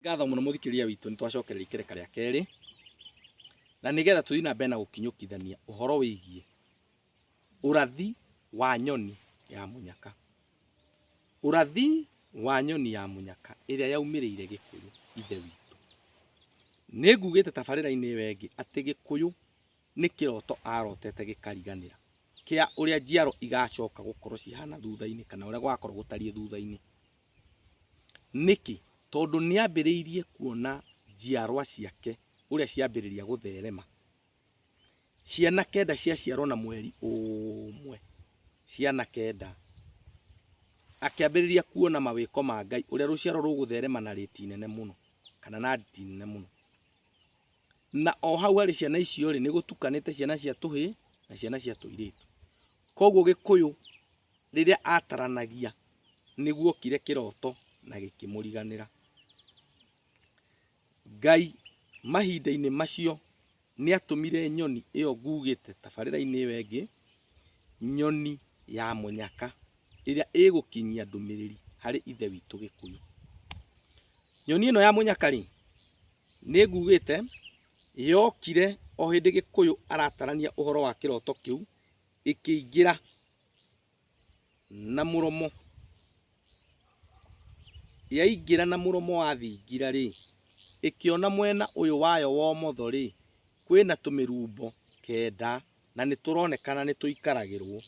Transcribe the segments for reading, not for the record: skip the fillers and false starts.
Ngatho mũno mũthikĩrĩria witũ, nĩ twacokereria ikereka rĩa kerĩ, na nĩgetha tũthiĩ na mbere na gũkinyũkithania ũhoro wĩgiĩ ũrathi wa nyoni ya mũnyaka. Ũrathi wa nyoni ya mũnyaka ĩrĩa yaumĩrĩire Gĩkũyũ ithe witũ. Nĩ ngugĩte tabarĩra-inĩ ĩyo ĩngĩ atĩ Gĩkũyũ nĩ kĩroto arotete gĩkariganĩra kĩa ũrĩa njiaro igacoka gũkorwo cihana thutha-inĩ kana ũrĩa gũgakorwo gũtariĩ thutha-inĩ. Nĩkĩ? Tondũ nĩambĩrĩirie kuona njiarwa ciake ũrĩa ciambĩrĩria gũtherema. Ciana kenda ciaciarwo na mweri ũmwe, ciana kenda. Akĩambĩrĩria kuona mawĩko ma Ngai ũrĩa rũciaro rũgũtherema na rĩti nene mũno kana na nditi nene mũno. Na o hau harĩ ciana icio rĩ, nĩ gũtukanĩte ciana cia tũhĩĩ na ciana cia tũirĩtu. Koguo Gĩkũyũ rĩrĩa ataranagia nĩ guokire kĩroto na gĩkĩmũriganĩra. Ngai mahinda-inĩ macio nĩ atũmire nyoni ĩyo ngugĩte tabarĩra-inĩ ĩyo ĩngĩ, nyoni ya mũnyaka ĩrĩa ĩgũkinyia ndũmĩrĩri harĩ ithe witũ Gĩkũyũ. Nyoni ĩno ya mũnyaka rĩ, nĩ ngugĩte yokire o hĩndĩ Gĩkũyũ aratarania ũhoro wa kĩroto kĩu, ĩkĩingĩra na mũromo. Yaingĩra na mũromo wa thingira rĩ, ĩkĩona mwena ũyũ wayo wa ũmotho rĩ, kwĩna tũmĩrumbo kenda na nĩ tũronekana nĩ tũikaragĩrwo.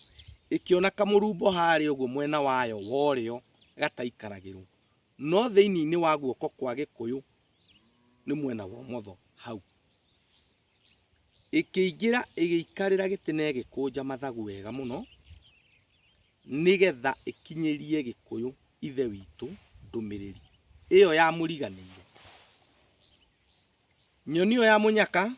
Ĩkĩona kamũrumbo harĩa ũguo mwena wayo wa ũrĩo gataikaragĩrwo. No thĩinĩ-inĩ wa guoko kwa Gĩkũyũ nĩ mwena wa ũmotho hau. Ĩkĩingĩra ĩgĩikarĩra gĩtĩ na ĩgĩkũnja mathagu wega mũno, nĩgetha ĩkinyĩrie Gĩkũyũ ithe witũ ndũmĩrĩri ĩyo yamũriganĩire. Nyoni ĩyo ya mũnyaka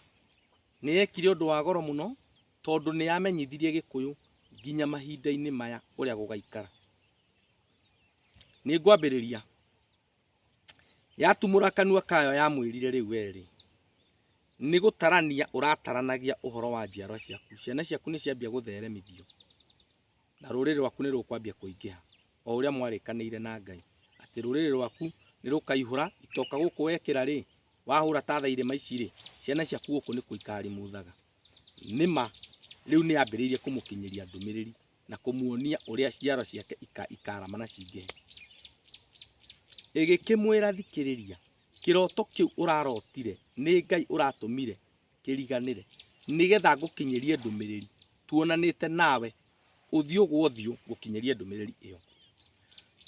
nĩ yekire ũndũ wa goro mũno, tondũ nĩ yamenyithirie Gĩkũyũ nginya mahinda-inĩ maya ũrĩa gũgaikara. Nĩ ngwambĩrĩria. Yatumũra kanua kayo yamwĩrire rĩu we-rĩ, nĩ gũtarania ũrataranagia ũhoro wa njiarwa ciaku. Ciana ciaku nĩ ciambia gũtheremithio na rũrĩrĩ rwaku nĩ rũkwambia kũingĩha o ũrĩa mwarĩkanĩire na Ngai atĩ rũrĩrĩ rwaku nĩ rũkaihũra itoka gũkũ wekĩra rĩ, wahũra ta tha irĩma ici rĩ, ciana ciaku gũkũ nĩ kuo ikarimuthaga. Nĩma rĩu nĩ yambĩrĩirie kũmũkinyĩria ndũmĩrĩri na kũmuonia ũrĩa njiaro ciake ikarama na cingĩhe. Ĩgĩkĩmwĩra, thikĩrĩria, kĩroto kĩu ũrarotire nĩ Ngai ũratũmire kĩriganĩre, nĩgetha ngũkinyĩrie ndũmĩrĩri tuonanĩte nawe ũthiũ gwa ũthiũ ngũkinyĩrie ndũmĩrĩri ĩyo.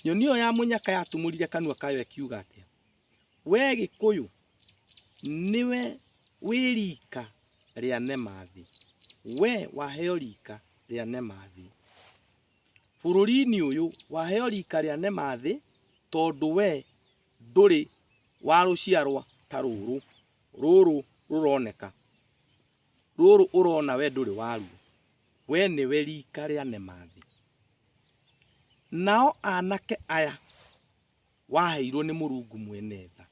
Nyoni ĩyo ya mũnyaka yatumũrire kanua kayo ĩkiuga atĩa? We Gĩkũyũ nĩwe wĩ rika rĩa Nemathi, we waheo rika rĩa Nemathi. Bũrũri-inĩ ũyũ waheo rika rĩa Nemathi tondũ we ndũrĩ wa rũciarwa ta rũrũ, rũrũ rũroneka, rũrũ ũrona we ndũrĩ waruo, we nĩwe rika rĩa Nemathi. Nao anake aya waheirwo nĩ Mũrungu mwene tha,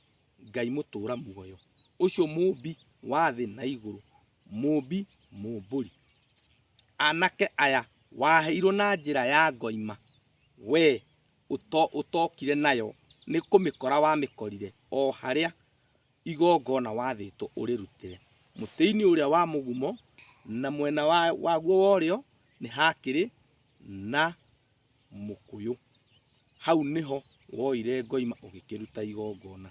Ngai mũtũra muoyo, ũcio mũmbi wa thĩ na igũrũ, mũmbi mũmbũri. Anake aya waheirwo na njĩra ya ngoima, we ũtokire nayo nĩ kũmĩkora wamĩkorire o harĩa igongona wathĩtwo ũrĩrutĩre, mũtĩ-inĩ ũrĩa wa mũgumo, na mwena waguo wa ũrĩo nĩ hakĩrĩ na mũkũyũ. Hau nĩho woire ngoima ũgĩkĩruta igongona.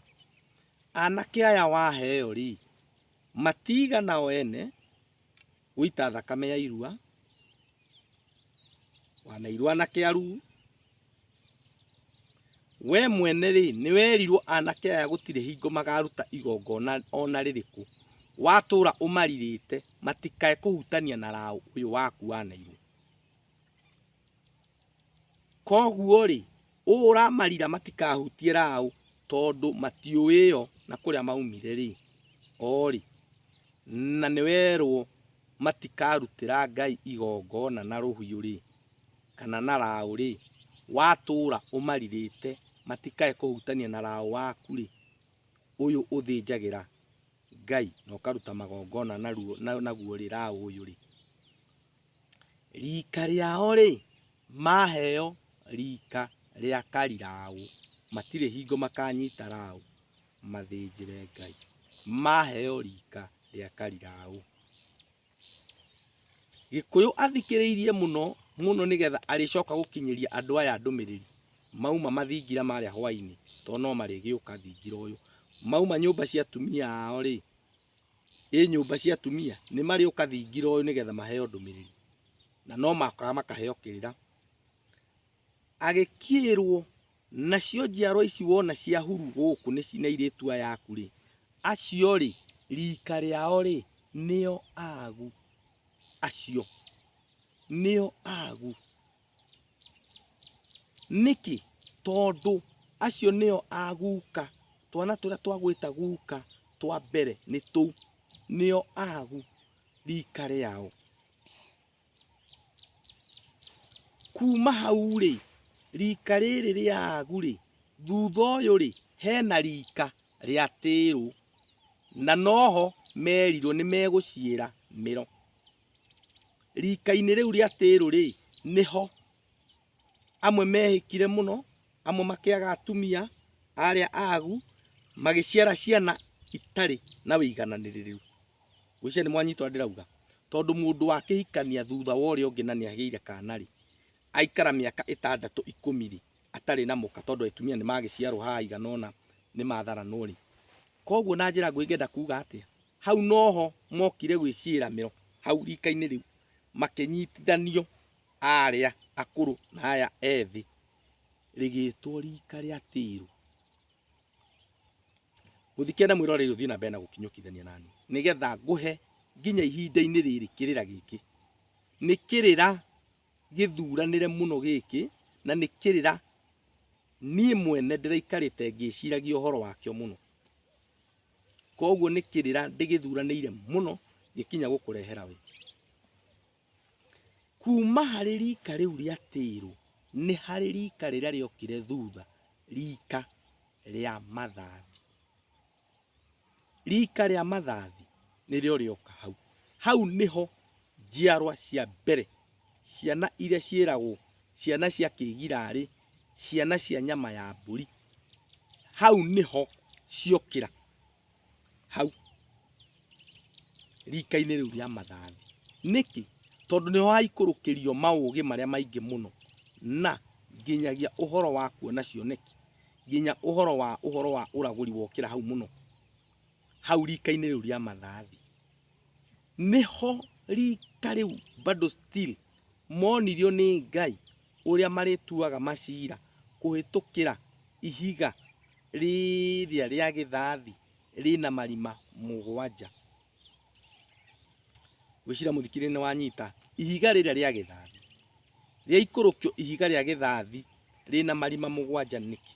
Anake aya waheo-rĩ, matiigana o ene gũita thakame ya irua, waneirwo anake aruu. We mwene-rĩ, nĩwerirwo anake aya gũtirĩ hingo magaruta igongona ona rĩrĩkũ, watũra ũmarirĩte matikae kũhutania na raũ ũyũ waku waneirwo. Koguo-rĩ, ũũ ũramarira matikahutie raũ tondũ matiũĩo na kũrĩa maumire-rĩ, o-rĩ, na nĩwerwo matikarutĩra Ngai igongona na rũhiũ-rĩ, kana na raũ-rĩ, watũra ũmarirĩte matikae kũhutania na raũ waku-rĩ, ũyũ ũthĩnjagĩra Ngai na ũkaruta magongona naguo-rĩ, raũ ũyũ-rĩ, Rika rĩao-rĩ, maheo rika rĩa kariraũ, matirĩ hingo makanyita raũ. mathĩnjĩre Ngai, maheo rika rĩa Kariraũ. Gĩkũyũ athikĩrĩirie mũno mũno nĩgetha arĩcoka gũkinyĩria andũ aya ndũmĩrĩri mauma mathingira marĩa hwainĩ, tondũ no marĩgĩũka thingira ũyũ. Mauma nyũmba cia atumia ao rĩ, ĩ nyũmba cia atumia nĩ marĩũka thingira ũyũ nĩgetha maheo ndũmĩrĩri, na no makaga makaheo kĩrĩra. Agĩkĩrwo nacio njiarwa ici wona cia huru gũkũ nĩ na airĩtu aya aku rĩ, acio rĩ rika rĩao rĩ nĩo agu, acio nĩo agu. Nĩkĩ? Tondũ acio nĩo aguka, twana tũrĩa twagwĩta guka twa mbere nĩ tũu, nĩo agu rika rĩao. Kuma hau rĩ, rika rĩrĩ rĩa agu rĩ, thutha ũyũ rĩ, hena rika rĩa tĩrũ, na noho merirwo nĩ megũciĩra mĩro. Rika-inĩ rĩu rĩa tĩrũ rĩ, nĩho amwe mehĩkire mũno, amwe makĩaga atumia arĩa agu, magĩciara ciana itarĩ na wĩigananĩrĩru. Gwĩciria nĩ mwanyitwo ndĩrauga, tondũ mũndũ wa kĩhikania thutha wa ũrĩa ũngĩ na nĩ agĩire kana rĩ, aikara mĩaka ĩtandatũ ikũmi rĩ, atarĩ na mũka, tondũ atumia nĩ magĩciarwo haha igana ũna nĩ matharanwo rĩ. Koguo na njĩra nguhĩ ngĩenda kuga atĩa, hau noho mokire gwĩciĩra mĩro, hau rika-inĩ rĩu makĩnyitithanio arĩa akũrũ na aya ethĩ, rĩgĩtwo rika rĩa tĩrũ. Mũthikia na mwĩroreri ũthiĩ na mbere na gũkinyũkithania nani nĩgetha ngũhe nginya ihinda-inĩ rĩrĩ kĩrĩra gĩkĩ nĩ kĩrĩra gĩthuranĩre mũno gĩkĩ, na nĩ kĩrĩra niĩ mwene ndĩraikarĩte ngĩciragia ũhoro wakĩo mũno. Koguo nĩ kĩrĩra ndĩgĩthuranĩire mũno gĩkinya gũkũrehera we. Kuma harĩ rika rĩu rĩa tĩrũ nĩ harĩ rika rĩrĩa rĩokire thutha, rika rĩa mathathi. Rika rĩa mathathi nĩrĩo rĩoka hau. Hau nĩho njiarwa cia mbere, ciana iria ciĩragwo ciana cia kĩgirarĩ, ciana cia nyama ya mbũri, hau nĩho ciokĩra, hau rika-inĩ rĩu rĩa mathathi. Nĩkĩ? Tondũ nĩho haikũrũkĩrio maũgĩ marĩa maingĩ mũno, na nginyagia ũhoro wa kuona cioneki, nginya ũhoro wa ũragũri wokĩra hau mũno, hau rika-inĩ rĩu rĩa mathathi. Nĩho rika rĩu bado still monirio nĩ Ngai ũrĩa marĩtuaga macira kũhĩtũkĩra ihiga rĩrĩa rĩa gĩthathi rĩna marima mũgwanja. Gwĩciria mũthikĩrĩria nĩ wanyita, ihiga rĩrĩa rĩa gĩthathi rĩaikũrũkio, ihiga rĩa gĩthathi rĩna marima mũgwanja nĩkĩ?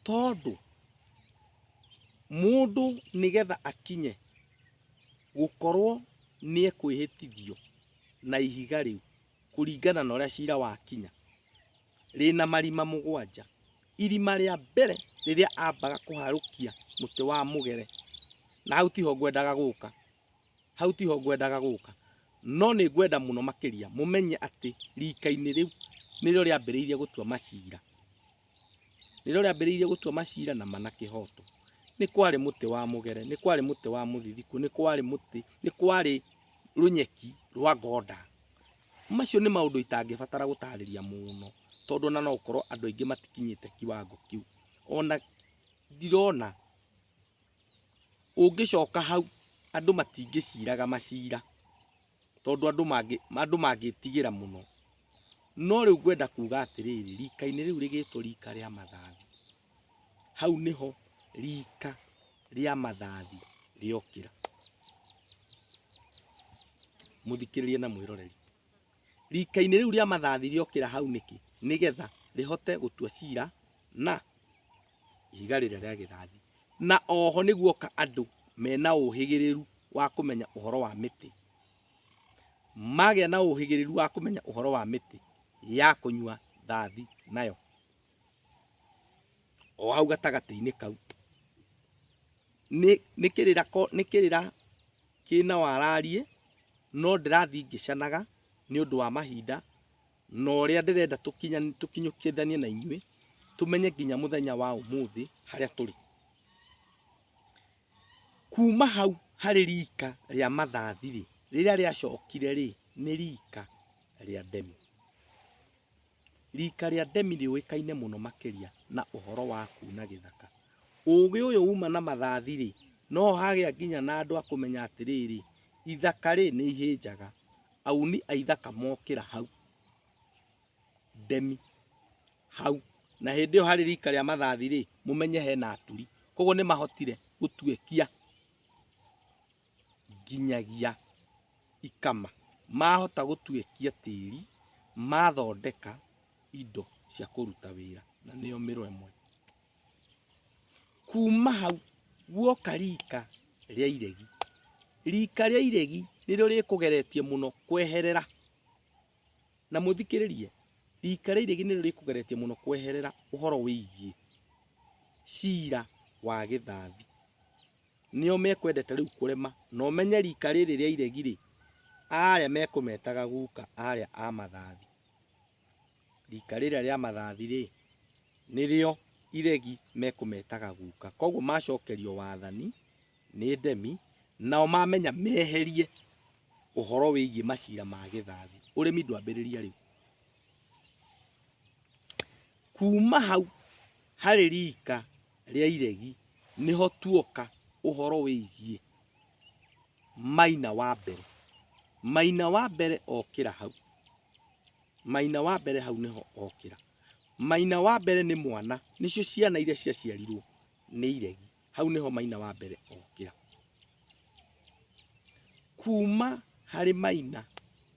Tondũ mũndũ nĩgetha akinye gũkorwo nĩ ekwĩhĩtithio na ihiga rĩu kũringana na ũrĩa cira wakinya, rĩna marima mũgwanja. Irima rĩa mbere rĩrĩa ambaga kũharũkia mũtĩ wa mũgere, na hau tiho ngwendaga gũka, hau tiho ngwendaga gũka, no nĩ ngwenda mũno makĩria mũmenye atĩ rika-inĩ rĩu nĩrĩo rĩambĩrĩirie gũtua macira, nĩrĩo rĩambĩrĩirie gũtua macira na mana kĩhoto. Nĩ kwarĩ mũtĩ wa mũgere, nĩ kwarĩ mũtĩ wa mũthithikũ, nĩ kwarĩ mũtĩ, nĩ kwarĩ rũnyeki rwa ngonda. Macio nĩ maũndũ itangĩbatara gũtarĩria mũno, tondũ ona no ũkorwo andũ aingĩ matikinyĩte kiwango kĩu. Ona ndirona ũngĩcoka hau andũ matingĩciraga macira, tondũ andũ mangĩtigĩra mũno. No rĩu ngwenda kuga atĩrĩrĩ, rika-inĩ rĩu rĩgĩtwo rika rĩa mathathi, hau nĩho rika rĩa mathathi rĩokĩra. Mũthikĩrĩrie na mwĩroreri, rika-inĩ rĩu rĩa mathathi rĩokĩra hau nĩkĩ? Nĩgetha rĩhote gũtua cira na ihiga rĩrĩa rĩa gĩthathi, na oho nĩguoka andũ mena ũhĩgĩrĩru wa kũmenya ũhoro wa mĩtĩ, magĩa na ũhĩgĩrĩru wa kũmenya ũhoro wa mĩtĩ ya kũnyua thathi nayo o hau gatagatĩ-inĩ kau. Nĩ kĩrĩra nĩ kĩrĩra kĩna wararie, no ndĩrathiĩ ngĩcanaga nĩ ũndũ wa mahinda na ũrĩa ndĩrenda tũkinyũkithanie na inyuĩ, tũmenye nginya mũthenya wa ũmũthĩ harĩa tũrĩ. Kuma hau harĩ rika rĩa mathathi rĩ, rĩrĩa rĩacokire rĩ, nĩ rika rĩa ndemi. Rika rĩa ndemi rĩũĩkaine mũno makĩria na ũhoro wa kuna gĩthaka. Ũgĩ ũyũ uma na mathathi rĩ, no hagĩa nginya na andũ a kũmenya atĩrĩrĩ, ithaka rĩ nĩ ihĩnjaga. Auni a ithaka mokĩra hau ndemi hau, na hĩndĩ ĩyo harĩ rika rĩa mathathi rĩ, mũmenye hena aturi. Koguo nĩ mahotire gũtuĩkia nginyagia ikama, mahota gũtuĩkia tĩri, mathondeka indo cia kũruta wĩra, na nĩyo mĩro ĩmwe. Kuma hau guoka rika rĩa iregi. Rika rĩa iregi nĩrĩo rĩkũgeretie mũno kweherera, na mũthikĩrĩrie, rika rĩa iregi nĩrĩo rĩkũgeretie mũno kweherera ũhoro wĩgiĩ cira wa gĩthathi. Nĩo mekwendete rĩu kũrema, na ũmenye rika rĩrĩ rĩa iregi rĩ, arĩa mekũmetaga guka arĩa a mathathi. Rika rĩrĩa rĩa mathathi rĩ, nĩrĩo iregi mekũmetaga guka. Koguo macokerio wathani nĩ ndemi, nao mamenya meherie ũhoro wĩgiĩ macira ma gĩthathi. Ũrĩmi ndwambĩrĩria rĩu. Kuma hau harĩ rika rĩa iregi nĩho tuoka ũhoro wĩgiĩ Maina wa mbere. Maina wa mbere okĩra hau. Maina wa mbere hau nĩho okĩra. Maina wa mbere nĩ mwana, nĩcio ciana iria ciaciarirwo nĩ iregi. Hau nĩho Maina wa mbere okĩra. Kuma harĩ Maina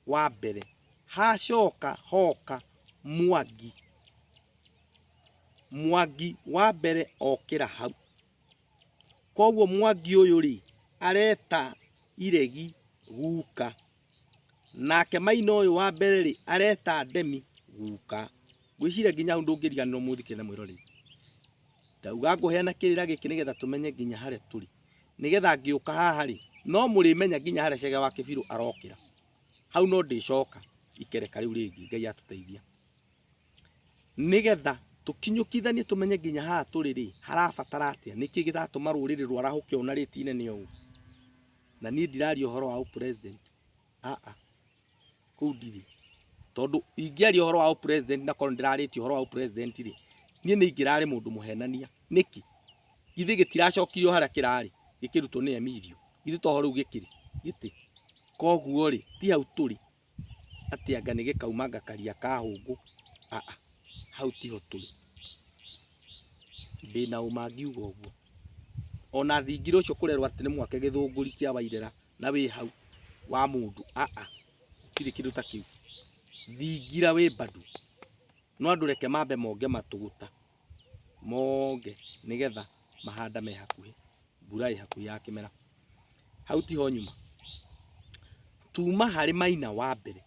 wa mbere hacoka hoka Mwangi. Mwangi wa mbere okĩra hau. Koguo Mwangi ũyũ rĩ, areta iregi guka, nake Maina ũyũ wa mbere rĩ, areta ndemi guka. Ngwĩciria nginya hau ndũngĩriganĩrwo mũthikĩrĩria na mwĩroreri. Ndauga ngũheana kĩrĩra gĩkĩ nĩgetha tũmenye nginya harĩa tũrĩ, nĩgetha ngĩũka haha rĩ, no mũrĩmenya nginya harĩa Chege wa Kĩbirũ arokĩra. Hau no ndĩcoka ikereka rĩu rĩngĩ, Ngai atũteithia, nĩgetha tũkinyũkithanie tũmenye nginya haha tũrĩ rĩ, harabatara atĩa, nĩkĩ gĩratũma rũrĩrĩ rwarahũke ũna rĩtine nĩ ũũ. Na niĩ ndiraria ũhoro wa ũpresident, aa kũu ndirĩ, tondũ ingĩaria ũhoro wa ũpresident na korwo ndĩrarĩtie ũhoro wa ũpresident rĩ, niĩ nĩ ingĩrarĩ mũndũ mũhenania. Nĩkĩ? Githĩ gĩtiracokirio harĩa kĩrarĩ gĩkĩrutwo nĩ Emilio? Githĩ toho rĩu gĩkĩrĩ gĩtĩ? Koguo rĩ, ti hau tũrĩ atĩ anga nĩ gĩkauma ngakaria ka hũngũ. Aa, hau tiho tũrĩ. Ndĩna ũma ngiuga ũguo. Ona thingira ũcio kũrerwo atĩ nĩ mwake gĩthũngũri kĩa Wairera na wĩ hau wa mũndũ. Aa, gũtirĩ kĩndũ ta kĩu. Thingira wĩ bado. No andũ reke mambe monge matũgũta, monge nĩgetha mahanda me hakuhĩ, mbura ĩ hakuhĩ ya kĩmera. Hau tiho nyuma. Tuma harĩ Maina wa mbere.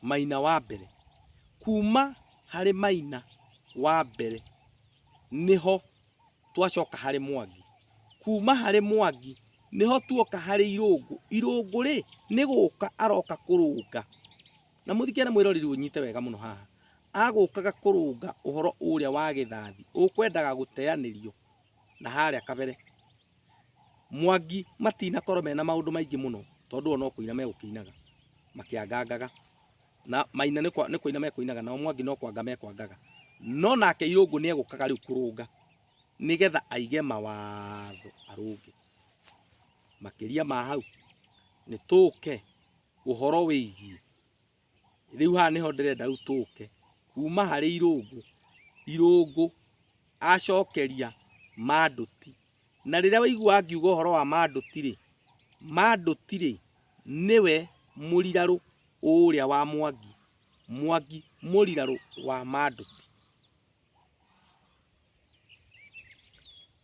Maina wa mbere. Kuma harĩ Maina wa mbere nĩho twacoka harĩ Mwangi. Kuma harĩ Mwangi nĩho tuoka harĩ Irũngũ. Irũngũ rĩ, nĩ gũka aroka kũrũnga. Na mũthikĩrĩria na mwĩroreri ũnyite wega mũno haha. Agũkaga kũrũnga ũhoro ũrĩa wa gĩthathi ũkwendaga gũteanĩrio na harĩa kabere. Mwangi matinakorwo mena maũndũ maingĩ mũno, tondũ o no kũina megũkĩinaga makĩangangaga, na Maina nĩ kũina mekũinaga, nao Mwangi no kwanga mekwangaga. No nake Irũngũ nĩ egũkaga rĩu kũrũnga nĩgetha aige mawatho arũnge. Makĩria ma hau nĩ tũke ũhoro wĩgiĩ rĩu haha nĩho ndĩrenda rĩu tũke kuma harĩ Irũngũ. Irũngũ acokeria Manduti, na rĩrĩa waigua ngiuga ũhoro wa Manduti rĩ, Manduti rĩ nĩwe mũrirarũ ũrĩa wa Mwangi, Mwangi mũrirarũ wa Manduti.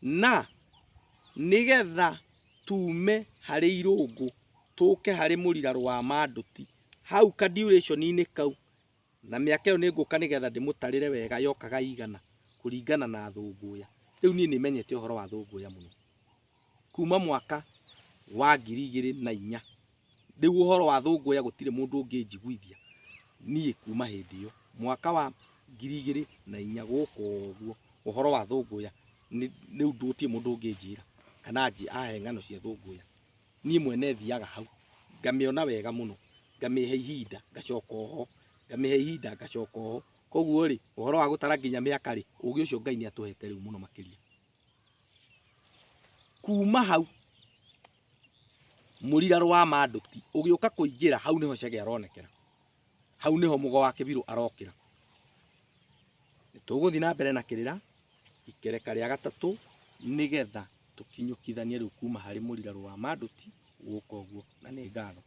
Na nĩgetha tume harĩ Irũngũ tũke harĩ mũrirarũ wa Manduti, hau ka duration-inĩ kau, na mĩaka ĩyo nĩ ngũka nĩgetha ndĩmũtarĩre wega yokaga igana kũringana na thũngũya. Rĩu niĩ nĩmenyete ũhoro wa thũngũya mũno kuma mwaka wa 2004. Rĩu ũhoro wa thũngũya gũtirĩ mũndũ ũngĩnjiguithia niĩ kuma hĩndĩ ĩyo mwaka wa 2004 gũkũ ũguo ũhoro wa thũngũya rĩu gũtirĩ mũndũ ũngĩnjĩra. Kana ahe ng'ano cia thũngũya, niĩ mwene thiaga hau ngamĩona wega mũno, ngamĩhe ihinda ngacoka oho, ngamĩhe ihinda ngacoka oho. Koguo rĩ, ũhoro wa gũtara nginya mĩaka rĩ, ũgĩ ũcio Ngai nĩ atũhete rĩu mũno makĩria. Kuma hau mũrirarũ wa Manduti ũgĩũka kũingĩra, hau nĩho Chege aronekera, hau nĩho Mũgo wa Kĩbirũ arokĩra. Nĩtũgũthiĩ na mbere na kĩrĩra ikereka rĩa gatatũ, nĩgetha tũkinyũkithanie rĩu kuma harĩ mũrirarũ wa Manduti gũka ũguo. Na nĩ ngatho.